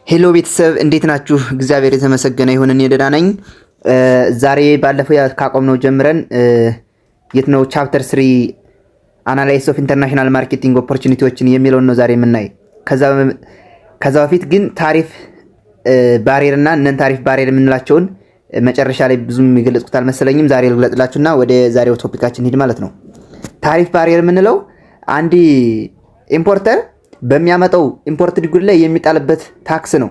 Hello ቤተሰብ፣ እንዴት ናችሁ? እግዚአብሔር የተመሰገነ ይሁን፣ እኔ ደህና ነኝ። ዛሬ ባለፈው ካቆምነው ጀምረን የት ነው chapter 3 analysis of international marketing opportunity ዎችን የሚለውን ነው ዛሬ የምናይ። ከዛ በፊት ግን tariff barrier እና non tariff barrier የምንላቸውን መጨረሻ ላይ ብዙም የገለጽኩት አልመሰለኝም። ዛሬ ልግለጽላችሁና ወደ ዛሬው topic ኣችን እንሂድ ማለት ነው። Tariff barrier የምንለው አንድ importer በሚያመጣው imported good ላይ የሚጣልበት tax ነው።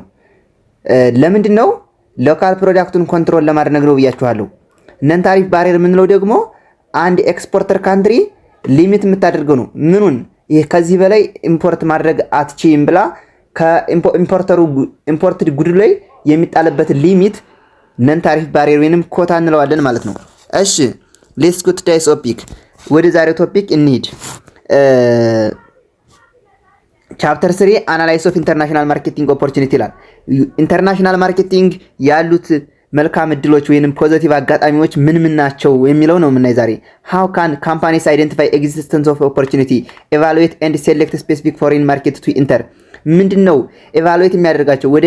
ለምንድን ነው? Local product ኡን control ለማድረግ ነው ብያችኋለሁ። Non tariff barrier የምንለው ደግሞ አንድ exporter country limit የምታደርገው ነው። ምኑን? ይህ ከዚህ በላይ import ማድረግ አትችይም ብላ ከ importer ኡ imported good ላይ የሚጣልበት limit non tariff barrier ወይንም ኮታ እንለዋለን ማለት ነው። እሺ፣ let's go to today's topic። ወደ ዛሬው topic እንሂድ። Chapter 3 analysis of international marketing opportunity ይላል። International marketing ያሉት መልካም እድሎች ወይንም positive አጋጣሚዎች ምን ምን ናቸው የሚለው ነው የምናይ ዛሬ። How can companies identify existence of opportunity, evaluate and select specific foreign market to enter? ምንድን ነው evaluate የሚያደርጋቸው፣ ወደ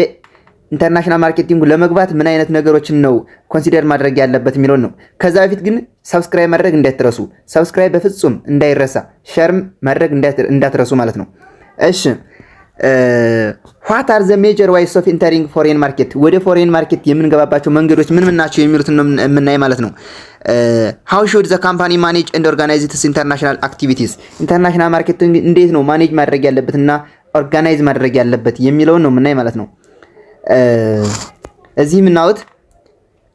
international marketing ኡ ለመግባት ምን አይነት ነገሮችን ነው consider ማድረግ ያለበት የሚለውን ነው። ከዛ በፊት ግን subscribe ማድረግ እንዳትረሱ፣ subscribe በፍጹም እንዳይረሳ፣ share ም ማድረግ እንዳትረሱ ማለት ነው። እሺ፣ what are the major ways of entering foreign market? ወደ foreign market የምንገባባቸው መንገዶች ምን ምን ናቸው የሚሉትን ነው የምናይ ማለት ነው። How should the company manage and organize its international activities? International market እንዴት ነው manage ማድረግ ያለበት እና organize ማድረግ ያለበት የሚለውን ነው የምናይ ማለት ነው። እዚህ የምናዩት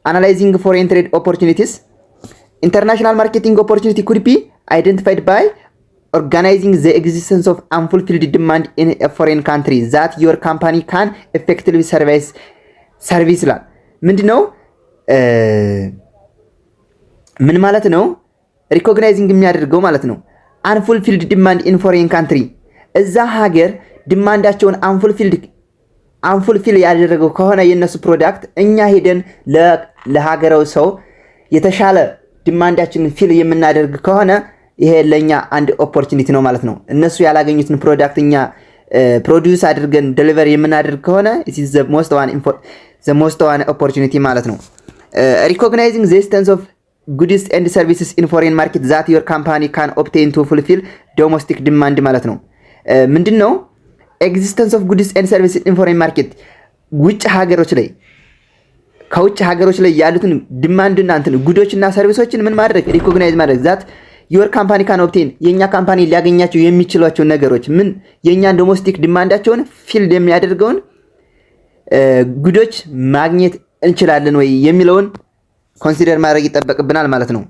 analyzing foreign trade opportunities. International marketing opportunity could be identified by organizing the existence of unfulfilled demand in a foreign country that your company can effectively service ይላል። ምንድን ነው? ምን ማለት ነው? Recognizing የሚያደርገው ማለት ነው። Unfulfilled demand in foreign country፣ እዛ ሀገር demand ኣቸውን unfulfill ያደረገው ከሆነ የእነሱ product እኛ ሄደን ለሀገረው ሰው የተሻለ demand ኣችንን fill የምናደርግ ከሆነ ይሄ ለእኛ አንድ opportunity ነው ማለት ነው። እነሱ ያላገኙትን product እኛ produce አድርገን deliver የምናደርግ ከሆነ most one opportunity ማለት ነው። Recognizing the existence of goods and services in foreign market that your company can obtain to fulfill domestic demand ማለት ነው። ምንድን ነው existence of goods and services in foreign market? ውጭ ሀገሮች ላይ፣ ከውጭ ሀገሮች ላይ ያሉትን demand ና እንትን good ኦችና service ኦችን ምን ማድረግ? Recognize ማድረግ that your company can obtain፣ የእኛ company ሊያገኛቸው የሚችሏቸው ነገሮች ምን፣ የእኛን domestic demand ኣቸውን fill የሚያደርገውን good ኦች ማግኘት እንችላለን ወይ የሚለውን consider ማድረግ ይጠበቅብናል ማለት ነው።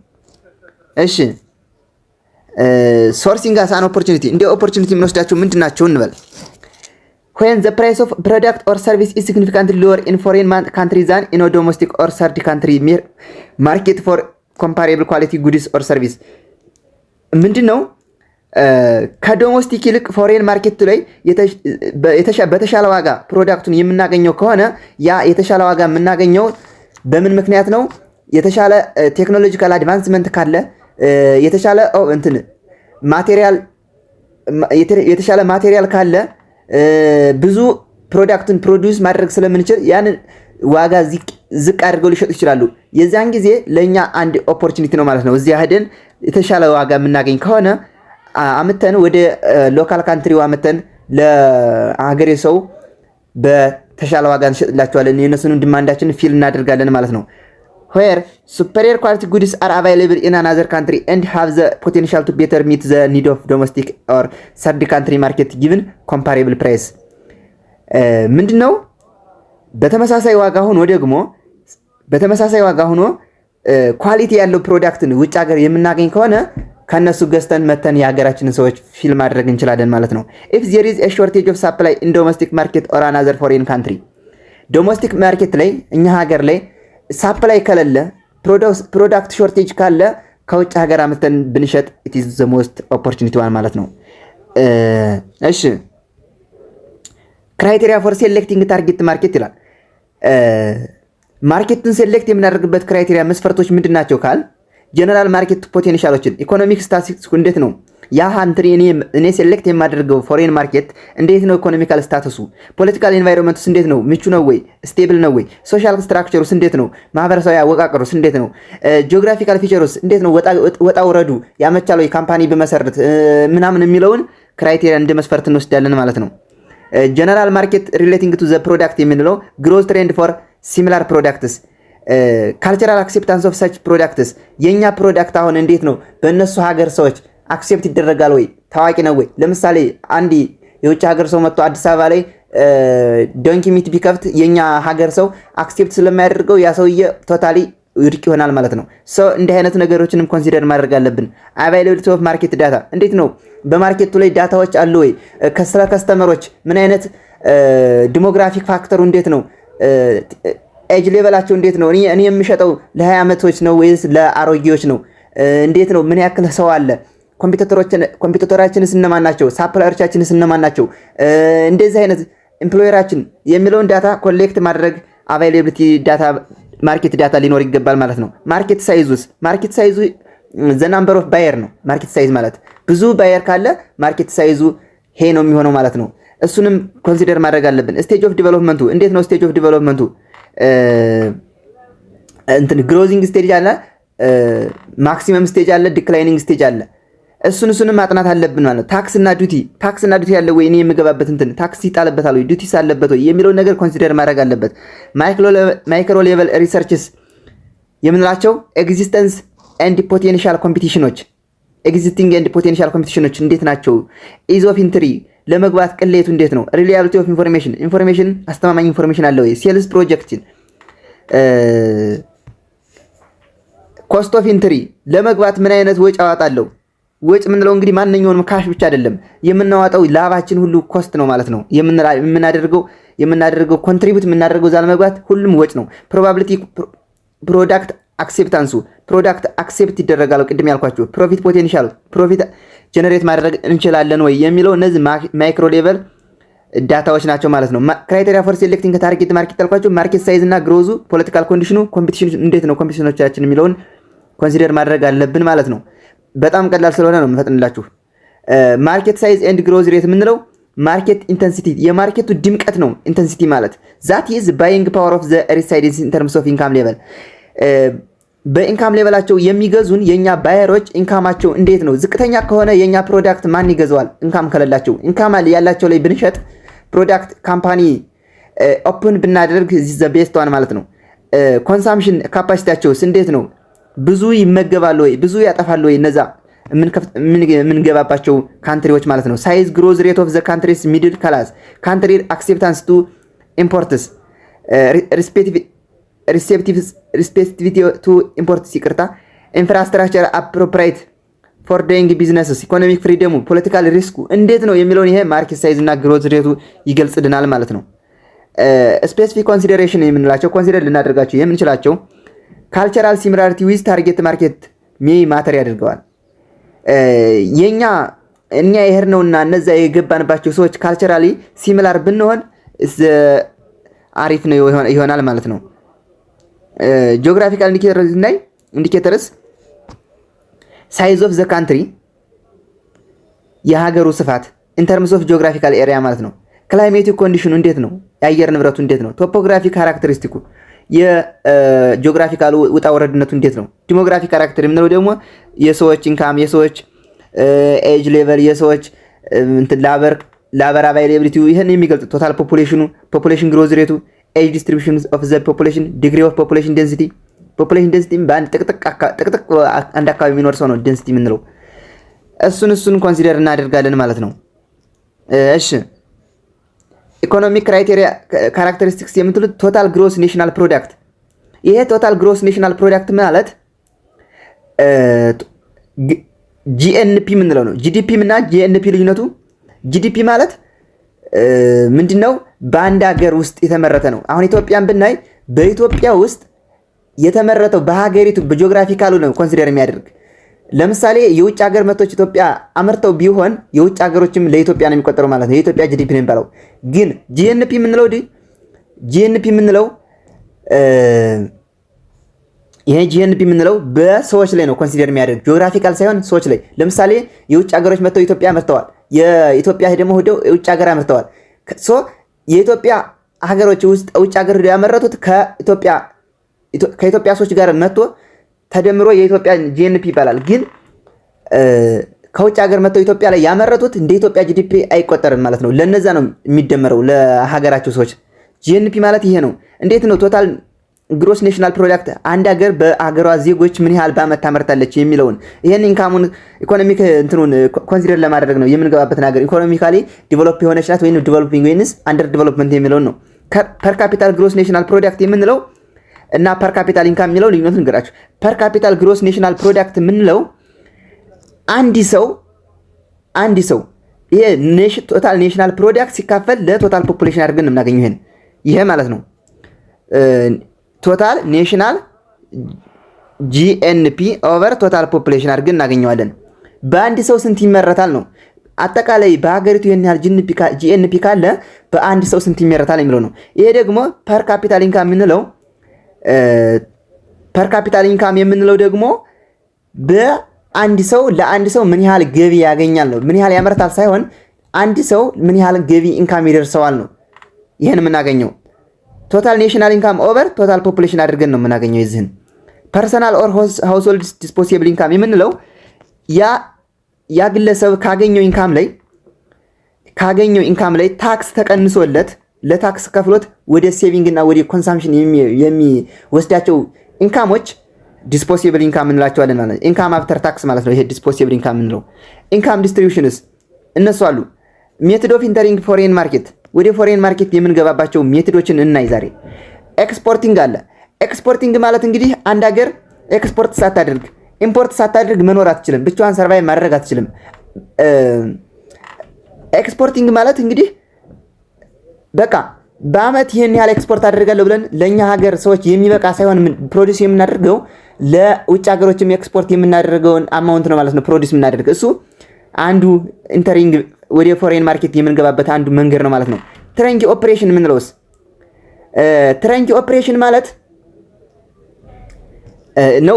እሺ፣ sourcing as an opportunity፣ እንደ opportunity የምንወስዳቸው ምንድን ናቸው እንበል። When the price of product or service is significantly lower in foreign country than in domestic or third country market for comparable quality goods or service። ምንድን ነው? ከ domestic ይልቅ foreign market ላይ በተሻለ ዋጋ product ኡን የምናገኘው ከሆነ ያ የተሻለ ዋጋ የምናገኘው በምን ምክንያት ነው? የተሻለ technological advancement ካለ፣ የተሻለ እንትን material፣ የተሻለ material ካለ ብዙ product ን produce ማድረግ ስለምንችል ያንን ዋጋ ዝቅ አድርገው ሊሸጡ ይችላሉ። የዚያን ጊዜ ለእኛ አንድ opportunity ነው ማለት ነው። እዚያ ሄደን የተሻለ ዋጋ የምናገኝ ከሆነ አምጥተን ወደ local country ው አምጥተን ለሀገሬ ሰው በተሻለ ዋጋ እንሸጥላቸዋለን። የእነሱንም demand ኣችንን fill እናደርጋለን ማለት ነው። Where superior quality goods are available in another country and have the potential to better meet the need of domestic or third country market given comparable price። ምንድን ነው? በተመሳሳይ ዋጋ ሆኖ ደግሞ በተመሳሳይ ዋጋ ሆኖ quality ያለው product ን ውጭ ሀገር የምናገኝ ከሆነ ከነሱ ገዝተን መተን የሀገራችንን ሰዎች fill ማድረግ እንችላለን ማለት ነው። If there is a shortage of supply in domestic market or another foreign country፣ domestic market ላይ፣ እኛ ሀገር ላይ supply ከሌለ፣ product shortage ካለ ከውጭ ሀገር አምጥተን ብንሸጥ it is the most opportunity one ማለት ነው። እሺ፣ criteria for selecting target market ይላል። Market ን select የምናደርግበት criteria መስፈርቶች ምንድን ናቸው ካል general market potential ኦችን፣ economic statistics እንዴት ነው፣ ያ country እኔ select የማደርገው foreign market እንዴት ነው? Economical status ኡ፣ political environment ኡስ እንዴት ነው? ምቹ ነው ወይ? Stable ነው ወይ? Social structure ኡስ እንዴት ነው? ማህበረሰባዊ አወቃቀሩስ እንዴት ነው? Geographical feature ኡስ እንዴት ነው? ወጣ ውረዱ ያመቻል ወይ company ብመሰርት ምናምን የሚለውን criteria እንደ መስፈርት እንወስዳለን ማለት ነው። General market relating to the product የምንለው growth trend for similar products፣ cultural acceptance of such products፣ የእኛ product አሁን እንዴት ነው በእነሱ ሀገር ሰዎች accept ይደረጋል ወይ፣ ታዋቂ ነው ወይ? ለምሳሌ አንድ የውጭ ሀገር ሰው መጥቶ አዲስ አበባ ላይ donkey meat ቢከፍት የኛ ሀገር ሰው accept ስለማያደርገው ያ ሰውዬ totally ውድቅ ይሆናል ማለት ነው። So እንዲህ አይነት ነገሮችንም consider ማድረግ አለብን። Availability of market data እንዴት ነው? በ market ኡ ላይ data ዎች አሉ ወይ? ስለ customer ኦች ምን አይነት demographic factor ኡ እንዴት ነው? Age level ኣቸው እንዴት ነው? እኔ የምሸጠው ለ20 ዓመቶች ነው ወይስ ለአሮጌዎች ነው? እንዴት ነው? ምን ያክል ሰው አለ? Competitor ኦቻችንስ እነማን ናቸው? Supplier ኦቻችንስ እነማን ናቸው? እንደዚህ አይነት employer ኣችን የሚለውን data collect ማድረግ availability data market data ሊኖር ይገባል ማለት ነው። Market size ኡስ? Market size ኡ the number of buyer ነው። Market size ማለት ብዙ buyer ካለ market size ኡ ሄ ነው የሚሆነው ማለት ነው። እሱንም consider ማድረግ አለብን። Stage of development ኡ እንዴት ነው? Stage of development ኡ እንትን growing stage አለ፣ maximum stage አለ፣ declining stage አለ። እሱንም ማጥናት አለብን ማለት ነው። Tax እና duty፣ tax እና duty ያለ ወይ፣ እኔ የምገባበት እንትን tax ይጣልበታል ወይ፣ duties አለበት ወይ የሚለውን ነገር consider ማድረግ አለበት። Micro level researches የምንላቸው existence and potential competition ኦች፣ existing and potential competition ኦች እንዴት ናቸው? Ease of entry ለመግባት ቅሌቱ እንዴት ነው? Reliability of information፣ information አስተማማኝ information አለ ወይ? Sales projection፣ cost of entry ለመግባት ምን አይነት ወጪ አዋጣለሁ? ወጭ የምንለው እንግዲህ ማንኛውንም cash ብቻ አይደለም የምናዋጣው፣ ላባችን ሁሉ cost ነው ማለት ነው። የምናደርገው contribute የምናደርገው እዛ ለመግባት ሁሉም ወጭ ነው። Probability product acceptance ኡ፣ product accept ይደረጋል። ቅድም ያልኳችሁ profit potential፣ profit generate ማድረግ እንችላለን ወይ የሚለው እነዚህ micro level data ዎች ናቸው ማለት ነው። Criteria for selecting target market ያልኳችሁ market size እና growth ኡ፣ political condition ኑ፣ competition እንዴት ነው competition ኦቻችን የሚለውን consider ማድረግ አለብን ማለት ነው። በጣም ቀላል ስለሆነ ነው የምፈጥንላችሁ። Market size and growth rate የምንለው market intensity የ market ኡ ድምቀት ነው። Intensity ማለት that is buying power of the residents in terms of income level፣ በ income level ኣቸው የሚገዙን የኛ buyer ኦች income ኣቸው እንዴት ነው? ዝቅተኛ ከሆነ የኛ product ማን ይገዛዋል? Income ከሌላቸው። Income ያላቸው ላይ ብንሸጥ product company open ብናደርግ the best one ማለት ነው። Consumption capacity ያቸውስ እንዴት ነው? ብዙ ይመገባሉ ወይ? ብዙ ያጠፋሉ ወይ? እነዛ የምንገባባቸው country ዎች ማለት ነው። Size growth rate of the country's middle class፣ country acceptance to imports፣ receptivity to imports፣ ይቅርታ፣ infrastructure appropriate for doing businesses፣ economic freedom ኡ፣ political risk ኡ እንዴት ነው የሚለውን ይሄ market size እና growth rate ኡ ይገልጽልናል ማለት ነው። Specific consideration የምንላቸው consider ልናደርጋቸው የምንችላቸው cultural similarity with target market may matter ያደርገዋል። የኛ እኛ የሄድነውና እነዛ የገባንባቸው ሰዎች culturally similar ብንሆን አሪፍ ነው ይሆናል ማለት ነው። Geographical indicators ናይ indicators size of the country የሀገሩ ስፋት in terms of geographical area ማለት ነው። Climatic condition ኑ እንዴት ነው? የአየር ንብረቱ እንዴት ነው? Topographic characteristic ኩ የ geographical ኡ ውጣ ወረድነቱ እንዴት ነው? Demographic character የምንለው ደግሞ የሰዎች income፣ የሰዎች age level፣ የሰዎች labor availability ይህን የሚገልጽ total population ኑ፣ population growth rate ኡ፣ age distribution of the population፣ degree of population density። Population density በአንድ ጥቅጥቅ አንድ አካባቢ የሚኖር ሰው ነው density የምንለው። እሱን consider እናደርጋለን ማለት ነው። እሺ፣ economic criteria characteristics የምትሉት total gross national product። ይሄ total gross national product ማለት GNP የምንለው ነው። GDP እና GNP ልዩነቱ GDP ማለት ምንድን ነው? በአንድ ሀገር ውስጥ የተመረተ ነው። አሁን ኢትዮጵያን ብናይ በኢትዮጵያ ውስጥ የተመረተው በሀገሪቱ በ geographical ኡ ነው consider የሚያደርግ። ለምሳሌ የውጭ ሀገር ምርቶች ኢትዮጵያ አምርተው ቢሆን የውጭ ሀገሮችም ለኢትዮጵያ ነው የሚቆጠረው ማለት ነው። የኢትዮጵያ GDP ነው የሚባለው። ግን GNP የምንለው GNP የምንለው ይሄ GNP የምንለው በሰዎች ላይ ነው consider የሚያደርግ፣ geographical ሳይሆን ሰዎች ላይ። ለምሳሌ የውጭ ሀገሮች መጥተው ኢትዮጵያ አምርተዋል። የኢትዮጵያ ደግሞ ሄደው የውጭ ሀገር አምርተዋል። So የኢትዮጵያ ሀገሮች ውስጥ ውጭ ሀገር ሄደው ያመረቱት ከኢትዮጵያ ሰዎች ጋር መጥቶ ተደምሮ የኢትዮጵያ GNP ይባላል። ግን ከውጭ ሀገር መጥተው ኢትዮጵያ ላይ ያመረቱት እንደ ኢትዮጵያ GDP አይቆጠርም ማለት ነው። ለነዛ ነው የሚደመረው፣ ለሀገራቸው ሰዎች። GNP ማለት ይሄ ነው። እንዴት ነው? Total gross national product፣ አንድ ሀገር በሀገሯ ዜጎች ምን ያህል በአመት ታመርታለች የሚለውን፣ ይሄን income ኡን economic እንትኑን consider ለማድረግ ነው፣ የምንገባበትን ሀገር economically develop የሆነች ናት ወይም developing ወይንስ under development የሚለውን ነው። Per capital gross national product የምንለው እና per capital income የሚለው ልዩነቱን ልንገራችሁ። Per capital gross national product የምንለው አንድ ሰው ይሄ total national product ሲካፈል ለ total population አድርገን ነው የምናገኘው። ይሄ ማለት ነው total national GNP over total population አድርገን እናገኘዋለን። በአንድ ሰው ስንት ይመረታል ነው። አጠቃላይ በሀገሪቱ ይህን ያህል GNP ካለ በአንድ ሰው ስንት ይመረታል የሚለው ነው። ይሄ ደግሞ per capital income የምንለው ደግሞ በአንድ ሰው ለአንድ ሰው ምን ያህል ገቢ ያገኛል ነው። ምን ያህል ያመርታል ሳይሆን አንድ ሰው ምን ያህል ገቢ income ይደርሰዋል ነው። ይህን የምናገኘው total national income over total population አድርገን ነው የምናገኘው። የዚህን personal or household disposable income የምንለው ያ ግለሰብ ካገኘው income ላይ tax ተቀንሶለት፣ ለ tax ከፍሎት ወደ saving እና ወደ consumption የሚወስዳቸው income ኦች disposable income እንላቸዋለን ማለት ነው። Income after tax ማለት ነው። ይሄ disposable income የምንለው income distributions እነሱ አሉ። Method of entering foreign market፣ ወደ foreign market የምንገባባቸው method ኦችን እናይ ዛሬ። Exporting አለ። Exporting ማለት እንግዲህ አንድ ሀገር ኤክስፖርት ሳታደርግ፣ import ሳታደርግ መኖር አትችልም። ብቻዋን survive ማድረግ አትችልም። Exporting ማለት እንግዲህ በቃ በአመት ይህን ያህል ኤክስፖርት አደርጋለሁ ብለን ለእኛ ሀገር ሰዎች የሚበቃ ሳይሆን produce የምናደርገው ለውጭ ሀገሮችም ኤክስፖርት የምናደርገውን amount ነው ማለት ነው produce የምናደርግ። እሱ አንዱ entering ወደ foreign market የምንገባበት አንዱ መንገድ ነው ማለት ነው። Turnkey operation የምንለውስ? Turnkey operation ማለት ነው።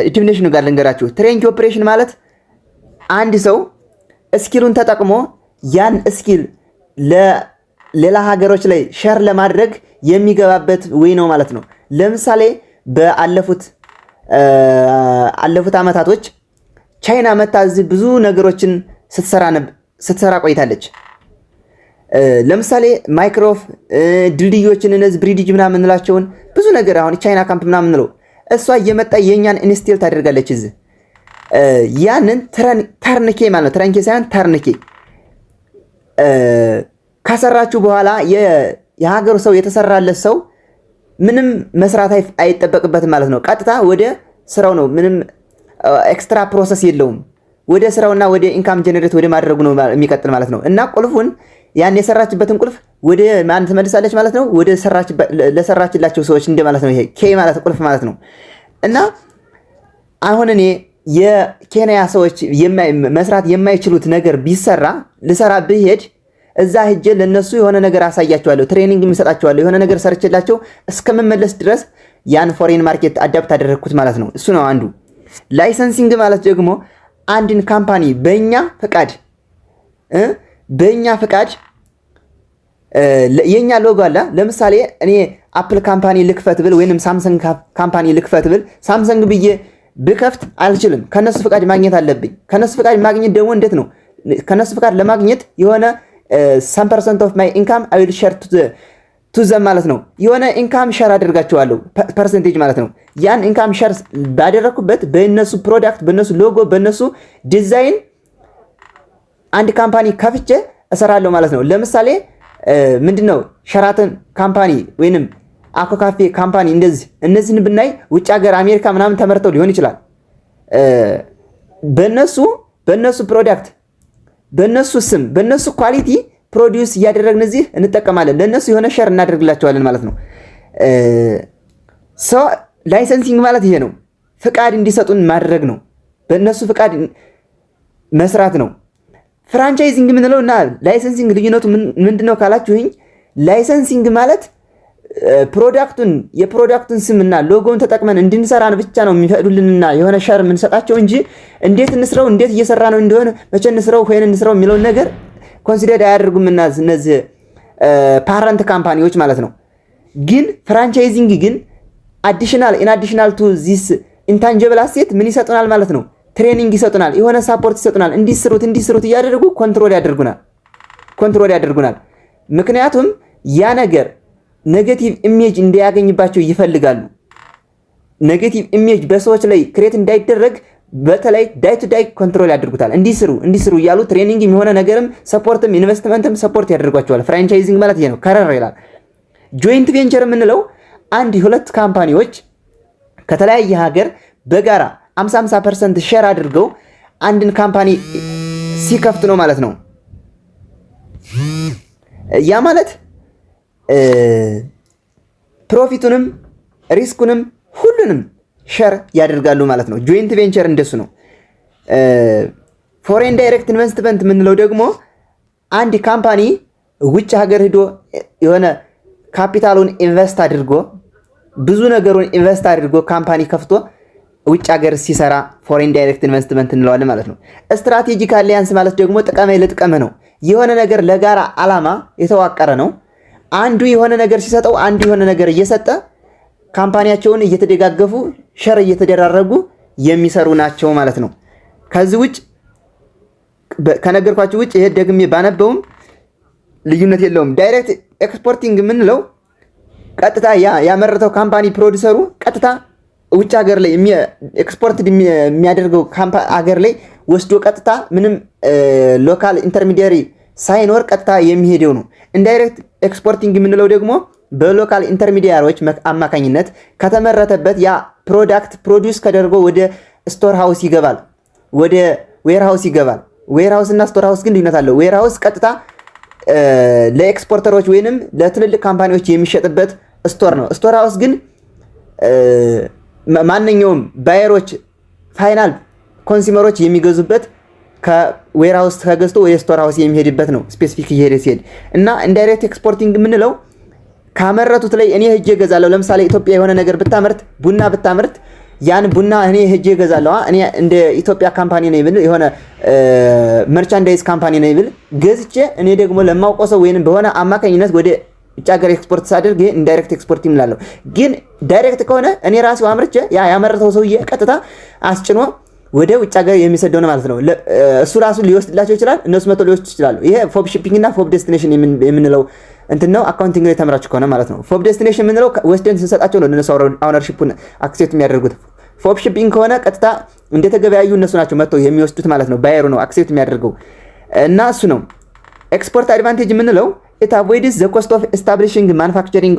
Definition ኑ ጋር ልንገራችሁ። Turnkey operation ማለት አንድ ሰው skill ኡን ተጠቅሞ ያን skill ለሌላ ሀገሮች ላይ share ለማድረግ የሚገባበት way ነው ማለት ነው። ለምሳሌ በአለፉት አለፉት አመታቶች ቻይና መታ እዚህ ብዙ ነገሮችን ስትሰራ ቆይታለች። ለምሳሌ ማይክሮፍ ድልድዮችን፣ እነዚህ bridge ምናምን የምንላቸውን ብዙ ነገር፣ አሁን ቻይና ካምፕ ምናምን የምንለው እሷ እየመጣ የእኛን install ታደርጋለች እዚህ። ያንን turnkey ማለት ነው። Turnkey ሳይሆን turnkey ከሰራችሁ በኋላ የሀገሩ ሰው፣ የተሰራለት ሰው ምንም መስራት አይጠበቅበትም ማለት ነው። ቀጥታ ወደ ስራው ነው። ምንም extra process የለውም። ወደ ስራውና ወደ income generate ወደ ማድረጉ ነው የሚቀጥል ማለት ነው። እና ቁልፉን፣ ያን የሰራችበትን ቁልፍ ወደ ማን ትመልሳለች ማለት ነው? ወደ ለሰራችላቸው ሰዎች እንደ ማለት ነው። ይሄ key ማለት ቁልፍ ማለት ነው። እና አሁን እኔ የኬንያ ሰዎች መስራት የማይችሉት ነገር ቢሰራ፣ ልሰራ ብሄድ እዛ ሄጄ ለነሱ የሆነ ነገር አሳያቸዋለሁ፣ training የሚሰጣቸዋለሁ፣ የሆነ ነገር ሰርቼላቸው እስከምመለስ ድረስ ያን foreign market adapt አደረግኩት ማለት ነው። እሱ ነው አንዱ። Licensing ማለት ደግሞ አንድን company በእኛ ፍቃድ የኛ ሎጎ አለ። ለምሳሌ እኔ Apple company ልክፈት ብል ወይንም Samsung company ልክፈት ብል፣ Samsung ብዬ ብከፍት አልችልም። ከነሱ ፍቃድ ማግኘት አለብኝ። ከነሱ ፍቃድ ማግኘት ደግሞ እንዴት ነው? ከነሱ ፍቃድ ለማግኘት የሆነ some percent of my income I will share to them ማለት ነው። የሆነ income share አደርጋቸዋለሁ፣ percentage ማለት ነው። ያን income share ባደረግኩበት በእነሱ product፣ በእነሱ ሎጎ፣ በእነሱ ዲዛይን አንድ company ከፍቼ እሰራለሁ ማለት ነው። ለምሳሌ ምንድን ነው ሸራተን company ወይንም አኮ ካፌ company እንደዚህ፣ እነዚህን ብናይ ውጭ ሀገር አሜሪካ ምናምን ተመርተው ሊሆን ይችላል። በእነሱ product፣ በእነሱ ስም፣ በእነሱ quality produce እያደረግን እዚህ እንጠቀማለን። ለእነሱ የሆነ share እናደርግላቸዋለን ማለት ነው። So licensing ማለት ይሄ ነው። ፍቃድ እንዲሰጡን ማድረግ ነው። በእነሱ ፍቃድ መስራት ነው። Franchising የምንለው እና licensing ልዩነቱ ምንድን ነው ካላችሁኝ፣ licensing ማለት Product ኡን የ product ኡን ስምና ሎጎውን ተጠቅመን እንድንሰራን ብቻ ነው የሚፈቅዱልንና የሆነ share የምንሰጣቸው እንጂ እንዴት እንስራው፣ እንዴት እየሰራ ነው እንደሆነ፣ መቼ እንስራው፣ when እንስራው የሚለውን ነገር consider አያደርጉምና እነዚህ parent company ዎች ማለት ነው። ግን franchising ግን additional in additional to this intangible asset ምን ይሰጡናል ማለት ነው? Training ይሰጡናል፣ የሆነ support ይሰጡናል። እንዲስሩት እንዲስሩት እያደረጉ control ያደርጉናል። ምክንያቱም ያ ነገር negative image እንዳያገኝባቸው ይፈልጋሉ። Negative image በሰዎች ላይ create እንዳይደረግ በተለይ day to day control ያደርጉታል። እንዲስሩ እንዲስሩ እያሉ training የሆነ ነገርም support ም investment ም support ያደርጓቸዋል። Franchising ማለት ይሄ ነው። ከረር ይላል። Joint venture የምንለው አንድ ሁለት company ዎች ከተለያየ ሀገር በጋራ 50 50% share አድርገው አንድን company ሲከፍቱ ነው ማለት ነው። ያ ማለት profit ኡንም risk ኡንም ሁሉንም share ያደርጋሉ ማለት ነው። Joint venture እንደሱ ነው። Foreign direct investment የምንለው ደግሞ አንድ company ውጭ ሀገር ሂዶ የሆነ ካፒታሉን invest አድርጎ፣ ብዙ ነገሩን invest አድርጎ company ከፍቶ ውጭ ሀገር ሲሰራ foreign direct investment እንለዋለን ማለት ነው። Strategic alliance ማለት ደግሞ ጥቀመኝ ልጥቀምህ ነው። የሆነ ነገር ለጋራ ዓላማ የተዋቀረ ነው። አንዱ የሆነ ነገር ሲሰጠው አንዱ የሆነ ነገር እየሰጠ company ያቸውን እየተደጋገፉ share እየተደራረጉ የሚሰሩ ናቸው ማለት ነው። ከዚህ ውጭ ከነገርኳችሁ ውጭ ይሄ ደግሜ ባነበውም ልዩነት የለውም። Direct exporting የምንለው ቀጥታ ያ ያመረተው company producer ኡ ቀጥታ ውጭ ሀገር ላይ ኤክስፖርት የሚያደርገው ሀገር ላይ ወስዶ ቀጥታ ምንም local intermediary ሳይኖር ቀጥታ የሚሄደው ነው። Indirect exporting የምንለው ደግሞ በ local intermediary ዎች አማካኝነት ከተመረተበት ያ product produce ተደርጎ ወደ store house ይገባል፣ ወደ warehouse ይገባል። Warehouse እና store house ግን ልዩነት አለው። Warehouse ቀጥታ ለ exporter ኦች ወይንም ለትልልቅ company ዎች የሚሸጥበት store ነው። Store house ግን ማንኛውም buyer ኦች፣ final consumer ኦች የሚገዙበት ከ warehouse ተገዝቶ ወደ store house የሚሄድበት ነው። Specific እየሄደ ሲሄድ እና indirect exporting የምንለው ካመረቱት ላይ እኔ ሄጄ እገዛለሁ። ለምሳሌ ኢትዮጵያ የሆነ ነገር ብታመርት፣ ቡና ብታመርት ያን ቡና እኔ ሄጄ እገዛለሁ። እኔ እንደ ኢትዮጵያ company ነኝ ብል፣ የሆነ merchandise company ነኝ ብል ገዝቼ እኔ ደግሞ ለማውቀው ሰው ወይንም በሆነ አማካኝነት ወደ ውጭ ሀገር ኤክስፖርት ሳደርግ ይሄ indirect export ይምላለሁ። ግን direct ከሆነ እኔ ራሴው አምርቼ ያ ያመረተው ሰውዬ ቀጥታ አስጭኖ ወደ ውጭ ሀገር የሚሰደው ነው ማለት ነው። እሱ ራሱ ሊወስድላቸው ይችላል፣ እነሱ መጥተው ሊወስዱ ይችላሉ። ይሄ FOB shipping እና FOB destination የምንለው እንትን ነው። Accounting ላይ ተምራችሁ ከሆነ ማለት ነው። FOB destination የምንለው ወስደን ስንሰጣቸው ነው እነሱ ownership ኡን accept የሚያደርጉት። FOB shipping ከሆነ ቀጥታ እንደተገበያዩ እነሱ ናቸው መጥተው የሚወስዱት ማለት ነው። Buyer ኡ ነው accept የሚያደርገው እና እሱ ነው። Export advantage የምንለው it avoids the cost of establishing manufacturing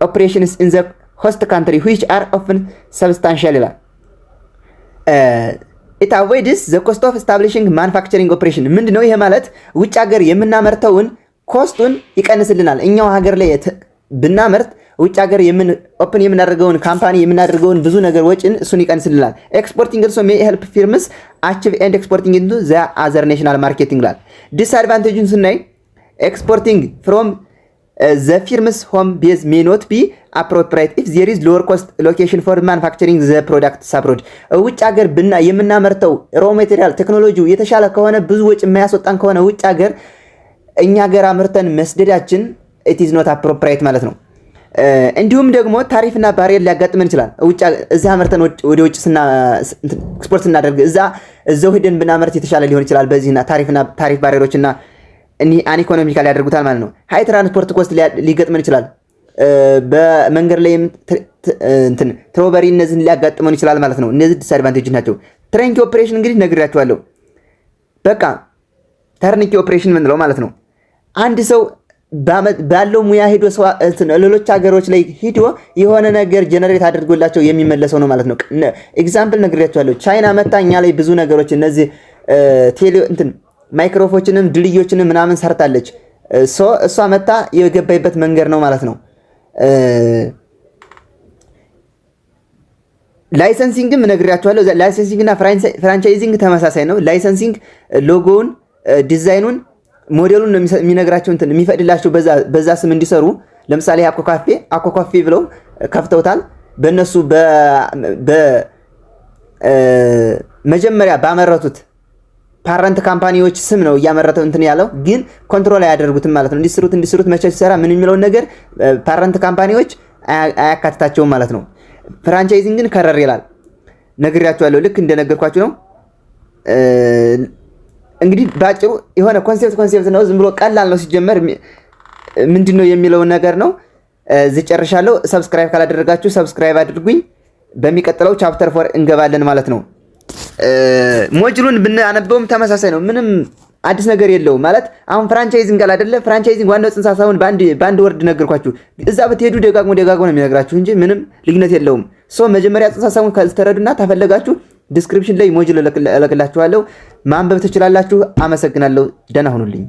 operations in the host country, which are often substantial ይላል። It avoids the cost of establishing manufacturing operation ምንድን ነው? ይሄ ማለት ውጭ ሀገር የምናመርተውን cost ኡን ይቀንስልናል። እኛው ሀገር ላይ ብናመርት ውጭ ሀገር open የምናደርገውን company የምናደርገውን ብዙ ነገር ወጪን እሱን ይቀንስልናል። Exporting also may help firms achieve and exporting into the other national marketing ይላል። Disadvantage ኡን ስናይ exporting from the firm's home base may not be appropriate if there is lower cost location for manufacturing the product abroad። ውጭ ሀገር ብና የምናመርተው raw material ቴክኖሎጂው የተሻለ ከሆነ፣ ብዙ ወጪ የማያስወጣን ከሆነ ውጭ ሀገር እኛ ሀገር አምርተን መስደዳችን it is not appropriate ማለት ነው። እንዲሁም ደግሞ tariff ና barrier ሊያጋጥመን ይችላል። እዚህ አምርተን ወደ ውጭ ኤክስፖርት ስናደርግ እዛው ሂደን ብናመርት የተሻለ ሊሆን ይችላል። በዚህና tariff ና tariff barrier ኦች እና uneconomical ያደርጉታል ማለት ነው። High transport cost ሊገጥመን ይችላል። በመንገድ ላይ እንትን robbery እነዚህን ሊያጋጥመን ይችላል ማለት ነው። እነዚህ disadvantage ናቸው። Turnkey operation እንግዲህ ነግሬያችኋለሁ። በቃ turnkey operation የምንለው ማለት ነው። አንድ ሰው ባለው ሙያ ሄዶ ሌሎች ሀገሮች ላይ ሂዶ የሆነ ነገር generate አድርጎላቸው የሚመለሰው ነው ማለት ነው። Example ነግሬያችኋለሁ። ቻይና መታ እኛ ላይ ብዙ ነገሮች እነዚህ ቴሌ እንትን ማይክሮፎችንም ድልድዮችንም ምናምን ሰርታለች። እሷ መታ የገባይበት መንገድ ነው ማለት ነው። Licensing ም ነግሬያችኋለሁ። Licensing እና franchising ተመሳሳይ ነው። Licensing logo ውን፣ design ኑን፣ ሞዴሉን ነው የሚነግራቸው፣ እንትን የሚፈቅድላቸው በዛ ስም እንዲሰሩ ለምሳሌ አኮ ካፌ፣ አኮ ካፌ ብለው ከፍተውታል። በእነሱ መጀመሪያ ባመረቱት parent company ዎች ስም ነው እያመረተው እንትን ያለው፣ ግን control አያደርጉትም ማለት ነው። እንዲስሩት እንዲስሩት መቼ ሲሰራ ምን የሚለውን ነገር parent company ዎች አያካትታቸውም ማለት ነው። Franchising ግን ከረር ይላል። ነግሬያችኋለሁ። ልክ እንደነገርኳችሁ ነው። እንግዲህ በአጭሩ የሆነ concept ነው። ዝም ብሎ ቀላል ነው። ሲጀመር ምንድን ነው የሚለውን ነገር ነው። እዚህ ጨርሻለሁ። Subscribe ካላደረጋችሁ subscribe አድርጉኝ። በሚቀጥለው chapter 4 እንገባለን ማለት ነው። Module ኡን ብናነበውም ተመሳሳይ ነው። ምንም አዲስ ነገር የለውም። ማለት አሁን franchising አለ አይደለ? Franchising ዋናው ጽንሰ ሀሳቡን በአንድ word ነገርኳችሁ። እዛ ብትሄዱ ደጋግሞ ደጋግሞ ነው የሚነግራችሁ እንጂ ምንም ልዩነት የለውም። So መጀመሪያ ጽንሰ ሀሳቡን ከተረዱና ተፈለጋችሁ description ላይ module እለቅላችኋለሁ፣ ማንበብ ትችላላችሁ። አመሰግናለሁ። ደህና ሁኑልኝ።